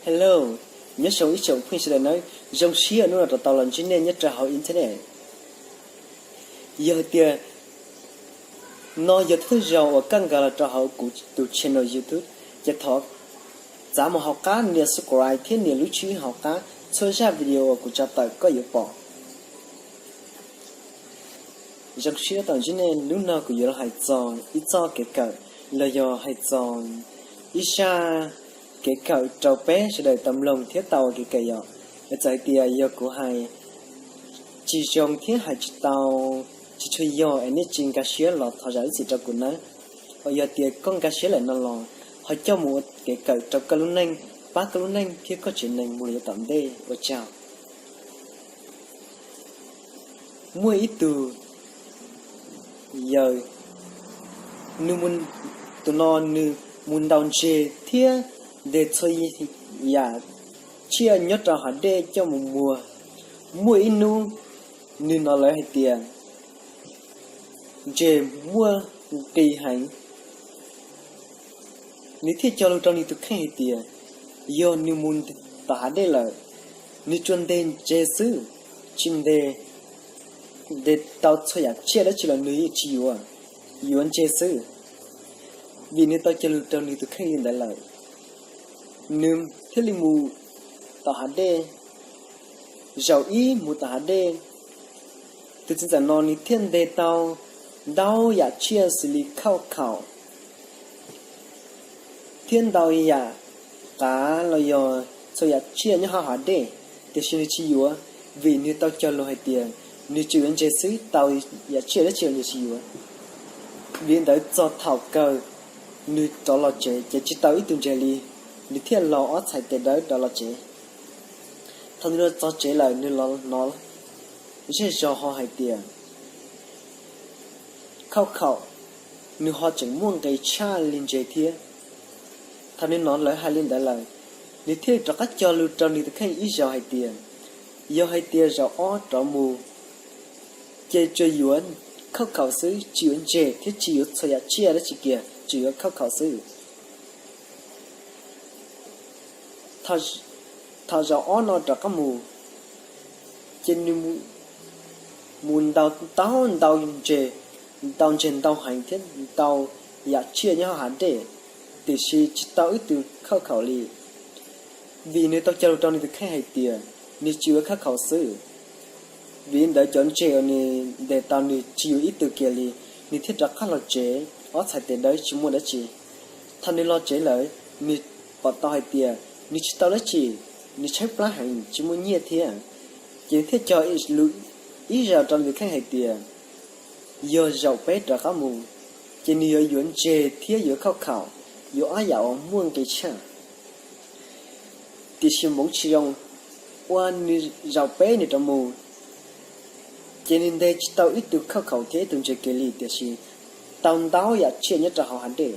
Hello, nyob zoo ib tsoom phooj ywg sawv daws nawb, zoo siab hnub no rov tau los ntsib nej nyob rau hauv internet. Yog hais tias no yog thawj zaug uas koj nkag los rau hauv kuv tus channel YouTube, ces thov txav mus hauv qab nias subscribe thiab nias lub tswb hauv qab txhua zaj video uas kuv tso tawm koj yuav pom. Zoo siab tau ntsib nej, hnub no kuv yuav los hais txog ib txoj kev kawm los yog hais txog ib zaj kev kawm rau peb sawv daws tau mloog thiab tau ua kev kawm yom. Es txawm hais tias yog kuv hais tsis zoo thiab hais tsis tau, tsis tshua yog es nej tsis nkag siab los thov zam lub txim rau kuv nawb. Ho yog tias koj nkag siab lawm no los ho coj mus ua kev kawm rau koj lub neej, pab koj lub neej thiab koj tsev neeg mus lawm yav tom ntej. Ua tsaug. Muaj ib tug yawg, nws mus, tus no nws mus ntaus ntses thiab ntes txhua yam tsiaj nyob rau hav dej coj mus muag. Muaj ib hnub nws hnov lawv hais tias ntses muaj nqis heev. Nws thiaj cog lus rau nws tus kheej hais tias yog nws mus tom hav dej lawm, nws tsuas ntes ntses xwb, tsis ntes, ntes tau txhua yam tsiaj dab tsi los nws yeej tsis yuav, yuav ntses xwb. Vim nws tau cog lus rau nws tus kheej li ntawd lawm, nws thiaj li mus tom hav dej. Zaum ib mus tom hav dej, tus txiv ntxawm no nws thiaj ntes tau ntau yam tsiaj xws li khauj khaum thiab ntau yam qav los yog txhua yam tsiaj nyob hauv hav dej, tiam sis nws tsis yuav, vim nws tau cog lus hais tias nws tsuas yuav ntses xwb, tau yam tsiaj dab tsi los nws tsis yuav. Vim ntawd txog thaum kawg nws rov los tsev ces tsis tau ib tug ntses li, nws thiaj los ob txhais tes dawb rov los tsev. Thaum nws los txog tsev lawm nws los hnov zej zos ho hais tias khauj khaum nws ho tseem muaj nqis tshaj li ntses thiab. Thaum nws hnov lawv hais li ntawd lawm, nws thiaj li rov qab cog lus rau nws tus kheej ib zaug hais tias yog hais tias zaum ob rov mus ces tsuas yuav khauj khaum xwb, tsis yuav ntses thiab tsis yuav txhua yam tsiaj dab tsi kiag, tsuas yuav khauj khaum xwb. Thaum zaum ob no rov qab mus, ces nws mus ntaus ntau ntau ntses, ntaus ntses ntau heev thiab ntau yam tsiaj nyob hauv hav dej, tiam sis tsis tau ib tug khauj khaum li. Vim nws tau cog lus rau nws tus kheej hais tias nws tsuas yuav khauj khaum xwb. Vim ntawd cov ntses uas nws ntes tau nws tsis yuav ib tug kiag li, nws thiaj rov qab los tsev ob txhais tes dawb tsis muaj dab tsi. Thaum nws los tsev lawm, nws pom tau hais tias nws tsis tau dab tsi, nws tshaib plab heev tsis muaj nyiaj thiab. Ces nws thiaj cog lus ib zaug rau nws tus kheej hais tias yog zaum peb rov qab mus, ces nws yuav yuav ntses thiab yuav khauj khaum, yuav ob yam uas muaj nqis tshaj. Tiam sis hmoov tsis zoo, ua nws zaum peb nws rov mus, ces nws ntes tsis tau ib tug khauj khaum thiab ib tug ntses kiag li, tiam sis tau ntau yam tsiaj nyob rau hauv hav dej.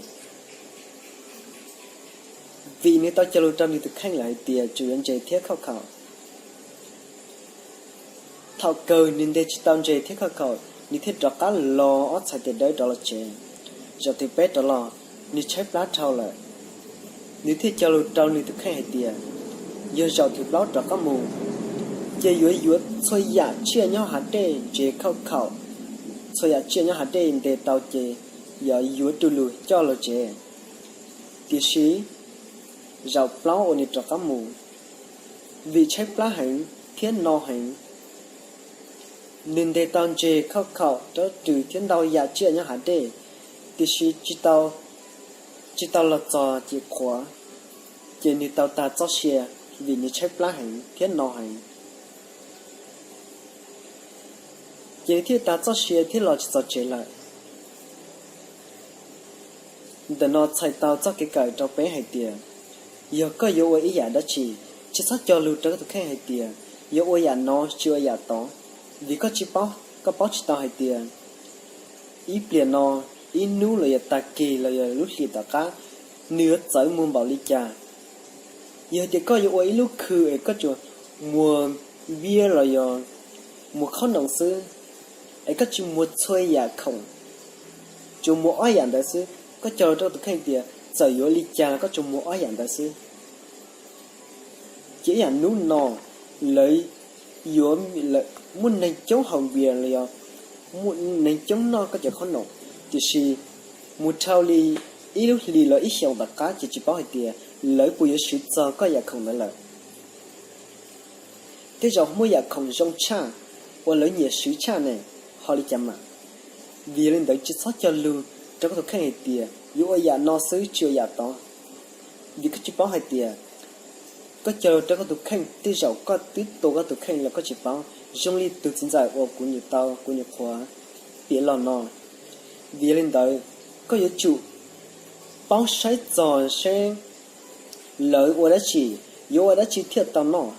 Vim nws tau cog lus rau nws tus kheej lawm hais tias tsuas yuav ntses thiab khauj khaum. Thaum kawg nws ntes tsis tau ntses thiab khauj khaum, nws thiaj rov qab los ob txhais tes dawb rov los tsev. Zaum thib peb rov los, nws tshaib plab dhau lawm. Nws thiaj cog lus rau nws tus kheej hais tias yog zaum thib plaub rov qab mus, ces yuav yuav txhua yam tsiaj nyob hav dej, ntses khauj khaum, txhua yam tsiaj nyob hav dej ntes tau ces yuav yuav du lug coj los tsev. Tiam sis zaum plaub uas nws rov qab mus, vim tshaib plab heev thiab no heev, nws ntes tau ntses khauj khaum rab rwg thiab ntau yam tsiaj nyob hav dej, tiam sis tsis tau, tsis tau los txog ces qhuav, ces nws tau tag txoj sia vim nws tshaib plab heev thiab no heev. Ces nws thiaj tag txoj sia thiab los tsis txog tsev lawm. Ntawm no txhais tau txoj kev kawm rau peb hais tias yog koj yuav ua ib yam dab tsi, tsis txhob cog lus rau koj tus kheej hais tias yuav ua yam no tsis ua yam tod, vim koj tsis paub, koj paub tsis tau hais tias ib pliag no, ib hnub los yog tag kis los yog lub hlis tom qab nws yuav txawv muag npaum li cas. Yog tias koj yuav ua ib lub khw es koj tsuas muag viab los yog muag qhob noom xwb, es koj tsis muag txhua yam khoom, tsuas muag ob yam ntawd xwb, koj cog lus rau tus kheej tias txawm yuav li cas los koj tsuas muag ob yam ntawd xwb. Ces ib yam hnub no lawv yuav muaj neeg coob haus npias los yog muaj neeg coob noj koj cov khoom no, tiam sis mus dhau li ib lub hlis los ib xyoos tom qab ces tsis paub hais tias lawv puas yuav swv txog koj yam khoom ntawd lawm. Tej zaum muaj yam khoom zoo tshaj uas lawv nyiam swv tshaj ne, ho li cas mas. Vim yog li ntawd tsis txhob cog lus rau koj tus kheej hais tias yuav ua yam no xwb tsis ua yam tod, vim koj tsis paub hais tias koj cog lus rau koj tus kheej tej zaum koj twb tua koj tus kheej los koj tsis paub, zoo li tus txiv ntxawm uas kuv nyuam tau kuv nyuam qhuav piav los no. Vim yog li ntawd koj yuav tsum paub saib txog seb lawv ua dab tsi, yuav ua dab tsi thiaj tau noj.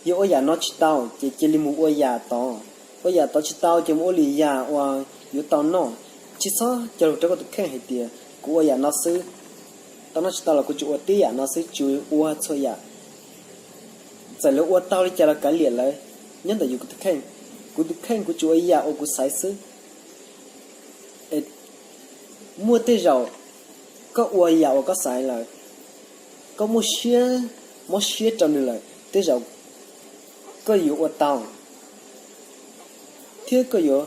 Yog ua yam no tsis tau ces cia li mus ua yam tod, ua yam tod tsis tau ces mus ua lwm yam uas yuav tau noj. Tsis txhob cog lus rau koj tus kheej hais tias kuv ua yam no xwb, tau noj tsis tau los kuv tsuas ua tib yam no xwb tsis ua txhua yam. Txawm lawv ua tau li cas los kav liam lawv, nyob ntawm yus tus kheej. Kuv tus kheej kuv tsuas ua yam uas kuv xaiv xwb. Muaj tej zaum koj ua yam uas koj xaiv lawm, koj muaj siab, mob siab rau nws lawm tej zaum koj yuav ua tau thiab koj yuav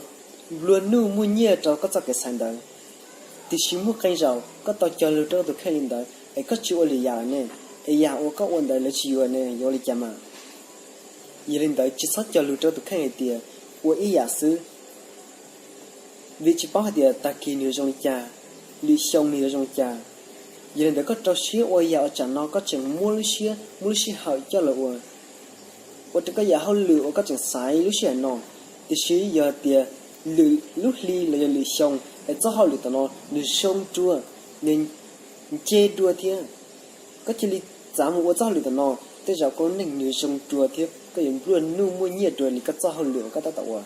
nplua nuj muaj nyiaj rau koj txoj kev xaiv ntawd. Tiam sis muaj qee zaum koj tau cog lus rau koj tus kheej li ntawd es koj tsis ua lwm yam lawm ne, es yam uas koj ua ntawd lawv tsis yuav ne, yuav ua li cas mas. Yog li ntawd tsis txhob cog lus rau tus kheej hais tias ua ib yam xwb, vim tsis paub hais tias tag kis nws zoo li cas, lwm xyoo nws yuav zoo li cas. Yog li ntawd koj rau siab ua yam uas tsam no koj tseem muaj lub siab muaj lub sij hawm coj los ua, ua rau koj yam hauj lwm uas koj tseem xaiv lub sij hawm no. Tiam sis yog tias lwm lub hli los yog lwm xyoo es txoj hauj lwm tom no nws zoo dua, nws nce dua thiab, koj cia li txav mus ua txoj hauj lwm tom no, tej zaum koj lub neej nws zoo dua thiab koj yuav nplua nuj muaj nyiaj dua li koj txoj hauj lwm uas koj tab tom ua.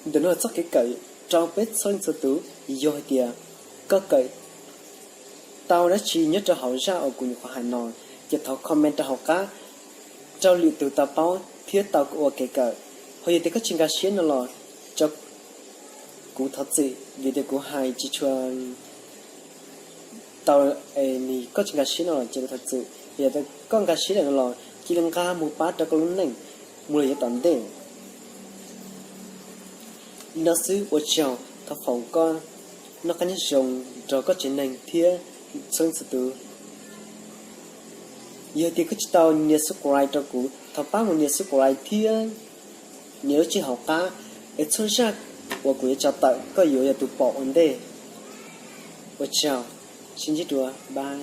Ntawm no txoj kev kawm rau peb txhua leej txhua tus, yog hais tias koj kawm tau dab tsi nyob rau hauv zaj uas kuv nyuam qhuav hais no, ces thov comment rau hauv qab rau lwm tus tau paub thiab tau ua kev kawm. Ho yog tias koj tsis nkag siab no los kuv thov txim vim tias kuv hais tsis tshua tau, koj tsis nkag siab no los ces kuv thov txim. Yog tias koj nkag siab lawm no los cia li nqa mus pab rau koj lub neej mus lawm yav tom ntej. Li no xwb, ua tsaug, thov foom koj noj qab nyob zoo nrog koj tsev neeg thiab txhua leej txhua tus. Yog tias koj tsis tau nias subscribe rau kuv, thov pab mus nias subscribe thiab nias lub tswb hauv qab, es txhua zaj uas kuv yuav tso tawm koj yuav yog tus pom ua ntej. Ua tsaug, sib ntsib dua, bye.